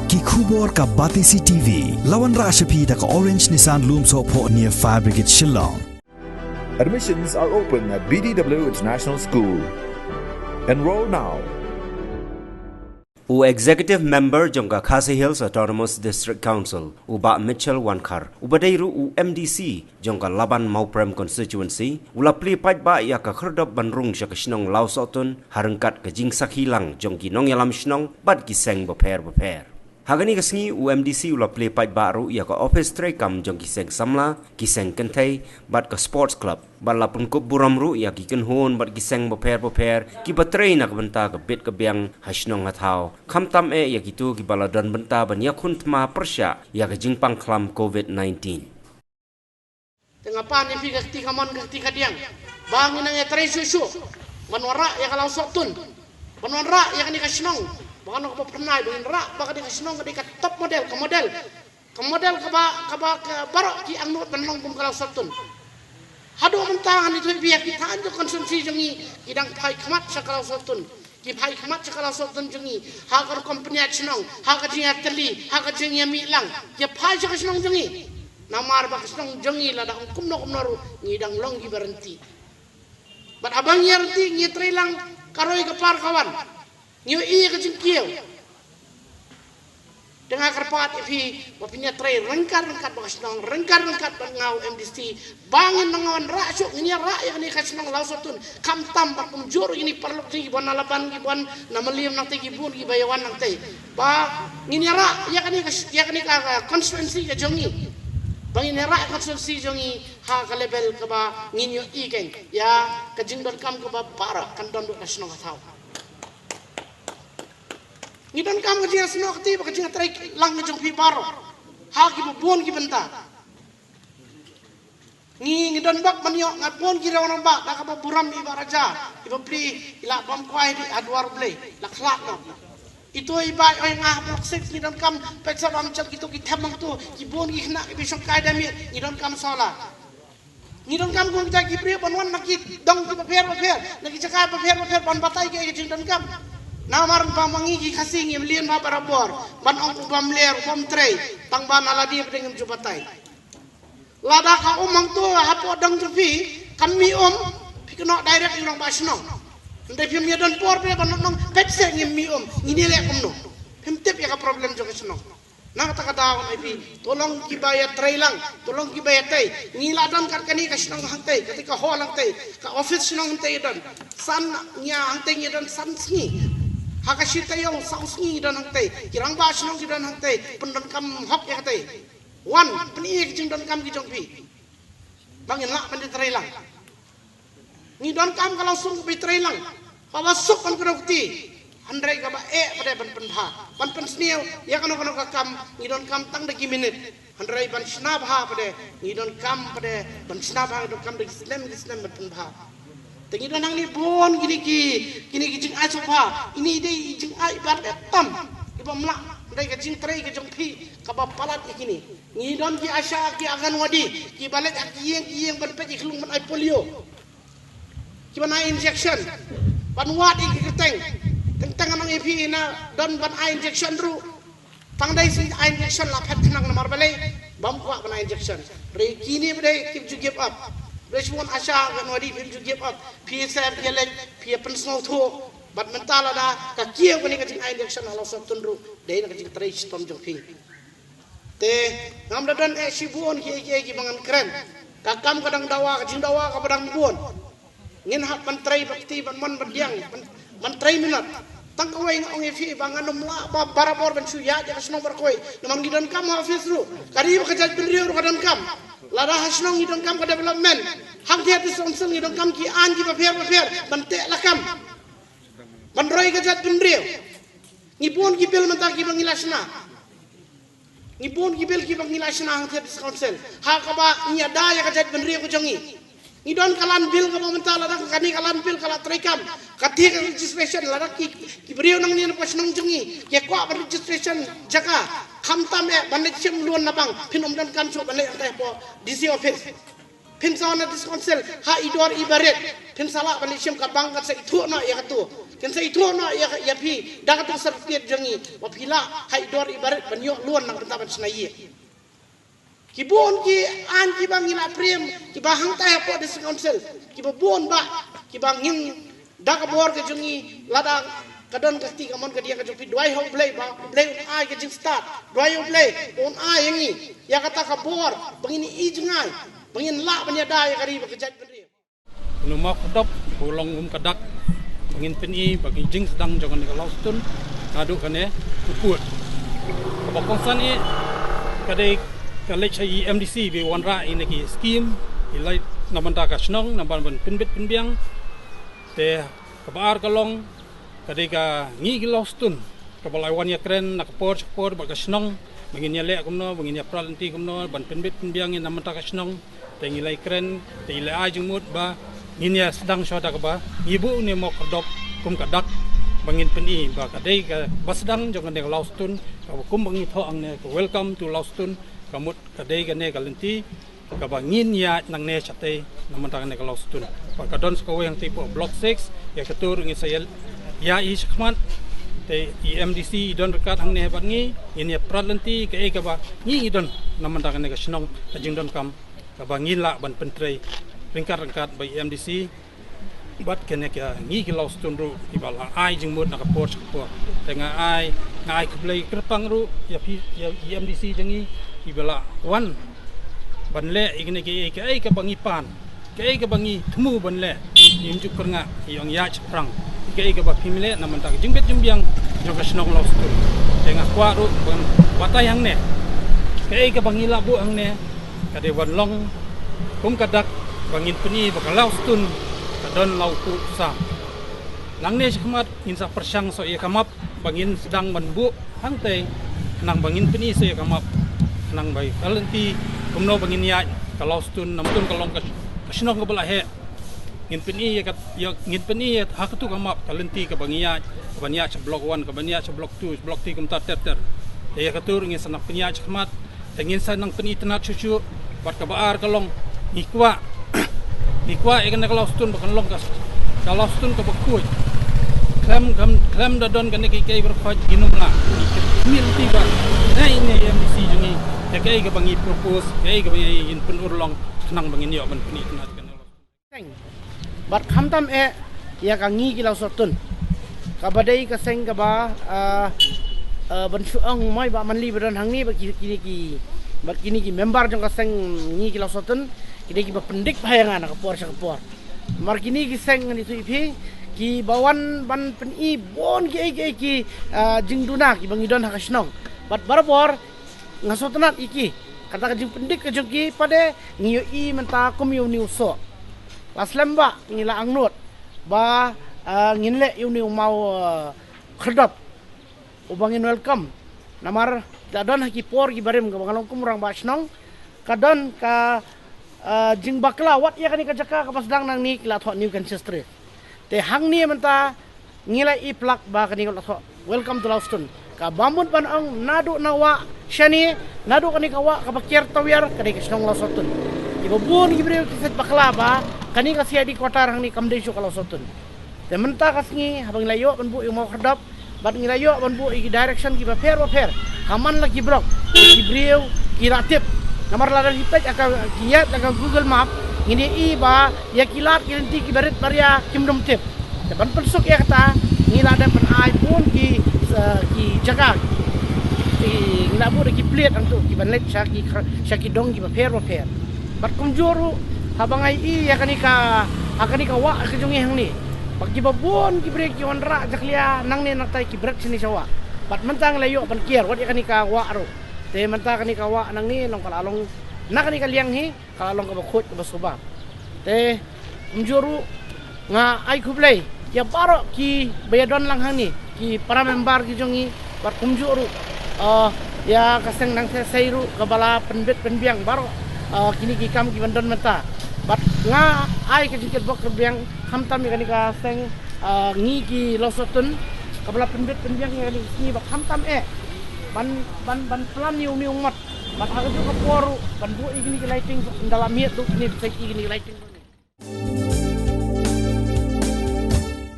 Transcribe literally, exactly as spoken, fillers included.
Ki khubor ka Batesi T V. La wanrah sha phi da ka Orange Nissan Lumsohphoh near Fire Brigade Shillong. Admissions are open at B D W International School. Enroll now. U Executive Member jong ka Khasi Hills Autonomous District Council, u Bah Mitchell Wankhar, uba dei ruh u M D C jong ka Laban Mawprem Constituency, u la plie paidbah ïa ka khyrdop ban rung sha ka shnong Lawsohtun, ha ryngkat ka jingsakhi lang jong ki nongïalam shnong bad ki seng bapher bapher. Ha kane ka sngi, u M D C u la plie paidbah ruh ïa ka ophis treikam jong ki seng samla, ki seng kynthei bad ka sports club, bad la pynkup burom ruh ïa ki kynhun bad ki seng bapher bapher kiba trei na ka bynta ka bit ka biang ha shnong ha thaw, khamtam eh ïa kito kiba la don bynta ban ïakhun thma pyrshah ïa ka jingpang khlam COVID nineteen. Te nga pan ïa phi ka kti kamon ka kti kadiang, ba ngin nang ïatrei shuh shuh ban wanrah ïa ka Lawsohtun, ban wanrah ïa kane ka shnong, ba kano kaba pynai ba ngin rah ba kane ka shnong ka dei ka top model, ka model, ka model kaba, kaba ka baroh ki angnud ban long kum ka Lawsohtun. Haduh mynta ngan ïathuh ïa phi, ki thain jong constituency jong ngi ki dang phai khmat sha ka Lawsohtun. Ki phai khmat sha ka Lawsohtun jong ngi ha ka rukom pynïaid shnong, ha ka jingïatylli, ha ka jingïamih lang. Ki phai sha ka shnong jong ngi. Namar ba ka shnong jong ngi lada ong kumno kumno ruh ngi dang long kiba ryntih. Bad haba ngi ïaryntih, ngi ïatrei lang, ka roi ka par ka wan. Ngi ïohi ka jingkiew. Te nga kyrpad ïa phi ba phin ïatrei ryngkat ryngkat bad ka shnong, ryngkat ryngkat bad nga u M D C, ba ngin nang wanrah shuh, ngin ïarah ïa kane ka shnong Lawsohtun, khamtam bad kumjuh ruh ïa kine ki paralok jong ngi kiba wan na Laban, kiba wan na Mylliem, nangta ki bun kiba ïawan nangta. Ba ngin ïarah ïa kane ka, ïa kane ka, ka constituency ka jong ngi. Ba ngin ïarah constituency jong ngi ha ka level kaba ngin ïohi kein ïa ka jingdonkam kaba baroh kan don ruh ka shnong ka thaw. Ngi donkam ka jingïasnoh kti bad ka jingïatrei lang ka jong phi baroh ha kiba bun ki bynta. Ngi, ngi don bak ban ïoh, nga bun ki rangbah da kaba burom i Bah Raja, iba plie, i la bam kwai dih ha dwar U Blei, la khlad noh. Ito i Bah oi nga ha Block six ngi donkam peit sa bam jot kito ki them hangto, ki bun ki khynnah kiba shongkai da miet, ngi donkam solar. Ngi donkam kum kita ki briew ban wan na ki dong kiba pher bapher, na ki jaka bapher bapher ban batai ïa ka jingdonkam. Namar ba ma ngi ki Khasi ngim lien bha barabor ban ong u bam ler u bam trei, tang ba na lade ba dang ngim ju batai. Lada ka um hangto hapoh dong jong phi, kan mih um, phi kynnoh direct ïa u rangbah shnong. Hynrei phim ïa don por phi ban ong peit se ngim mih um, ngin ïa leh kumno. Phim tip ïa ka problem jong ka shnong. Na kata ka daw ngan ai phi, to long kiba ïatrei lang, to long kiba ïatei. Ngi la don kat kane ka shnong hangtei, kata ka hall hangtei, ka office shnong hangtei don. San ngi hangtei ngi don san sngi. Ha ka shi taïew saw sngi ngi don hangtei. Ki rangbah shnong ki don hangtei, pyndonkam hok ïa katei. Wan, pyni ïa ki jingdonkam ki jong phi. Ba ngin lah ban ïatrei lang. Ngi donkam ka Lawsohtun kaba ïatrei lang, kaba suk ban kdew kti. Hynrei kaba eh pat de ban pynbha, ban pynsniew ïa kano kano ka kam, ngi donkam tang da ki minit. Hynrei ban shna bha pat de, ngi donkam pat de, ban shna bha ngi donkam da ki snem ki snem ban pynbha. Te ngi don hangne bun kine ki, kine ki jingai sngewbha. Ine i dei i jingai ba rit tam, i bym lah. Hynrei ka jingtrei ka jong phi kaba palat ïa kine. Ngi don ki ASHA, ki Anganwadi, kiba leit ha ki ïing ki ïing ban peit ïa ki lung ban ai polio, kiban ai injection, ban wad ïa ki kyrteng. Teng teng ngan ong ïa phi, na don ban ai injection ruh, tang dei shi ai injection la phet khnang. Namar balei? Bym kwah ban ai injection. Hynrei kine ba dei kim ju give up. Ba dei shibun ASHA, Anganwadi, phim ju give up. Phi ïa sep, phi ïa leit, phi ïa pynsngewthuh. Bad mynta lada ka kiew kane ka jingai injection ha Lawsohtun ruh, dei na ka jingtrei shitom jong phi. Te ngam da don eh shibun kiei kiei kiba ngan kren. Ka kam ka dang dawa, ka jingdawa kaba dang bun. Ngin hap ban trei bad kti, ban mon bad diang, ban, ban trei minot. Tang kawei nga ong ïa phi ba ngan ym lah ba barabor ban shu ïaid ïa ka shnong Barkoi. Namar ngi donkam ha office ruh. Ka ri bad ka jaitbynriew ruh ka donkam. Lada ha shnong ngi donkam ka development, hangtei ha District Council ngi donkam ki aiñ kiba pher bapher ban teh lakam, ban roi ka jaitbynriew. Ngi bun ki bill mynta kiba ngi la shna. Ngi bun ki bill kiba ngi la shna hangtei ha District Council, ha kaba ngi ïada ïa ka jaitbynriew ka jong ngi. Ngi don ka land bill kaba mynta lada kane ka land bill ka la treikam, ka thied ka registration, lada ki, ki briew nangne na ka shnong jong ngi ki kwah ban registration jaka, khamtam eh ban leit shim loan na bank, phin ym donkam shuh ban leit hangtei hapoh D C office. Phin sa wan na District Council ha i dor iba rit, phin sa lah ban leit shim, ka bank kan sa ithuh noh ïa kato. Kin sa ithuh noh ïa, ïa phi da kata ka certificate jong ngi ba phi lah ha i dor i barit ban ïoh loan na ka bynta ban shna ïing. Ki bun ki aiñ kiba ngi la prem, kiba hangtai hapoh District Council, kiba bun ba, kiba ngin da ka bor ka jong ngi, lada ka don ka kti ka mon ka diang ka jong phi, duwai ha U Blei ba U Blei un ai ka jingstad, duwai ha U Blei un ai ïa ngi ïa kata ka bor ba ngin ïohi jngai, ba ngin lah ban ïada ïa ka ri bad ka jaitbynriew. Une u maw khyrdop u long kum ka dak ba ngin pyni ba ki jingsdang jong kane ka Lawsohtun naduh kane u kut. Kaba kongsan eh ka dei ka leit sha i M D C ba wanrah ïa kine ki skim, i leit na bynta ka shnong, na ban ban pynbit pynbiang. Te kaba ar ka long ka dei ka ngi ki Lawsohtun kaba la wan ïakren na ka por sha ka por bad ka shnong ba ngin ïaleh kumno, ba ngin ïaprat lynti kumno ban pynbit pynbiang ïa na bynta ka shnong. Te ngi la ïakren, te ngi la ai jingmut ba ngin ïasdang shuwa da kaba ngi buh une u maw khyrdop kum ka dak ba ngin pyni ba ka dei kaba sdang jong kane ka Lawsohtun, kaba kum ba ngi thoh hangne ka welcome to Lawsohtun, ka mut ka dei kane ka lynti kaba ngin ïaid nangne shatei na bynta kane ka Lawsohtun. Bad ka don sa kawei hangtei hapoh Block six, ïa katu ruh ngin sa ïa, ïa i shakhmat. Te i M D C i don ryngkat hangne bad ngi, ngin ïaprat lynti kaei kaba ngi ngi don na bynta kane ka shnong, ka jingdonkam kaba ngin lah ban pyntrei ryngkat ryngkat bad i M D C. Bad kane ka ngi ki Lawsohtun ruh kiba la ai jingmut na ka por sha ka por. Te nga ai, nga ai khublei kyrpang ruh ïa phi, ïa i M D C jong ngi kiba la wan ban leh ïa kine kiei kiei kaba ngi pan, kiei kaba ngi thmu ban leh. Ngim ju kyrngah, ngi ong ïaid shaphrang ïa kiei kaba phim leh na bynta ka jingbit jingbiang jong ka shnong Lawsohtun. Te nga kwah ruh ban batai hangne, kiei kaba ngi la buh hangne ka dei ban long kum ka dak ba ngin pyni ba ka Lawsohtun ka don la u kut u sam. Nangne shakhmat ngin sa pyrshang sa ïa ka map ba ngin sdang ban buh hangtei, khnang ba ngin pyni sa ïa ka map, khnang ba ka lynti kumno ba ngin ïaid ka Lawsohtun, na Lawsohtun ka long ka, ka shnong kaba la heh. Ngin pyni ïa ka, ïa, ngin pyni ïa ha katu ka map ka lynti kaba ngi ïaid, kaba ngi ïaid sha Block one, kaba ngi ïaid sha Block two, Block three, kumta ter ter. Te ïa katu ruh ngin sa nang pynïaid shakhmat, te ngin sa nang pynitynnad shuh shuh. Bad kaba ar ka long, ngi kwah, ngi kwah ïa kane ka Lawsohtun ba kan long ka, ka Lawsohtun kaba khuid. Khlem, khlem, khlem da don kane kiei kiei baroh khoit ngin ym lah. Ngi khmih lynti ba, ne, ne, M D C jong ngi, ïa kaei kaba ngi propose, kaei kaba ngi, ngin pynurlong, khnang ba ngin ïoh ban pynitynnad ïa kane ka Lawsohtun. Bad khamtam eh ïa ka ngi ki Lawsohtun, kaba dei ka seng kaba, ah, ah, ban shu ong mo i Bah Manli ba don hangne, bad ki, kine ki, bad kine ki member jong ka seng ngi ki Lawsohtun, ki dei kiba pyndik bha ïa nga na ka por sha ka por. Namar kine ki seng ngan ïathuh ïa phi, kiba wan ban pyni bun kiei kiei ki, ah, jingduna kiba ngi don ha ka shnong. Bad barabor nga sngewtynnat ïa ki. Kata ka jingpyndik ka jong ki pat de ngi ïohi mynta kum ïa une u soh. La slem ba ngi la angnud ba, ah, ngin leh ïa une u maw, ah, khyrdop uba ngin welcome. Namar la don ha ki por kiba rim kaba nga long kum u rangbah shnong, ka don ka, ah, jingbakla wat ïa kane ka jaka kaba sdang nangne ki la thoh New Kensington Street. Te hangne mynta ngi la ïohi palat ba kane ka la thoh Welcome to Lawsohtun. Kaba mut ban ong naduh na wah shane, naduh kane ka wah kaba kiar tawiar, ka dei ka shnong Lawsohtun. Kiba bun ki briew ki sait bakla ba kane ka C I D quarter hangne kam dei shuh ka Lawsohtun. Te mynta ka sngi haba ngi la ïoh ban buh ïa u maw khyrdop bad ngi la ïoh ban buh ïa ki direction kiba pher ba pher ha man la ki block, ki briew ki la tip. Namar lada ngi peit ha ka, ngi ïaid ha ka Google Map, ngin ïohi ba ïa ki lad ki lynti kiba rit ba ria kim dum tip. Te ban pynsuk ïa kata, ngi la dep ban ai bun ki, eh, ki jaka, ki, ngi la buh da ki plate hangto kiban leit sha ki khra-, sha ki dong kiba pher ba pher. Bad kumjuh ruh haba nga ïohi ïa kane ka, ha kane ka wah ka jong ngi hangne, ba kiba bun ki briew ki wanrah jakhlia nangne nangtai ki bret shane sha wah. Bad mynta ngi la ïoh ban kiar wat ïa kane ka wah ruh. Te mynta kane ka wah nangne long ka la long, na kane ka liang hi ka la long kaba khuid kaba suba. Te kumjuh ruh nga ai khublei ïa baroh kiba ïadon lang hangne, ki para member ki jong ngi, bad kumjuh ruh, eh, ïa ka seng Nangtheh Sei ruh kaba la pynbit pynbiang baroh, eh, kine ki kam kiban don mynta. Bad nga ai ka jingkyrpad kyrpang khamtam ïa kane ka seng, eh, ngi ki Lawsohtun kaba la pynbit pynbiang ïa kane ka sngi, bad khamtam eh ban, ban, ban plan ïa une u ngot. Bad ha kajuh ka por ruh ban buh ïa kine ki lighting, ynda la miet ruh kine ki lighting.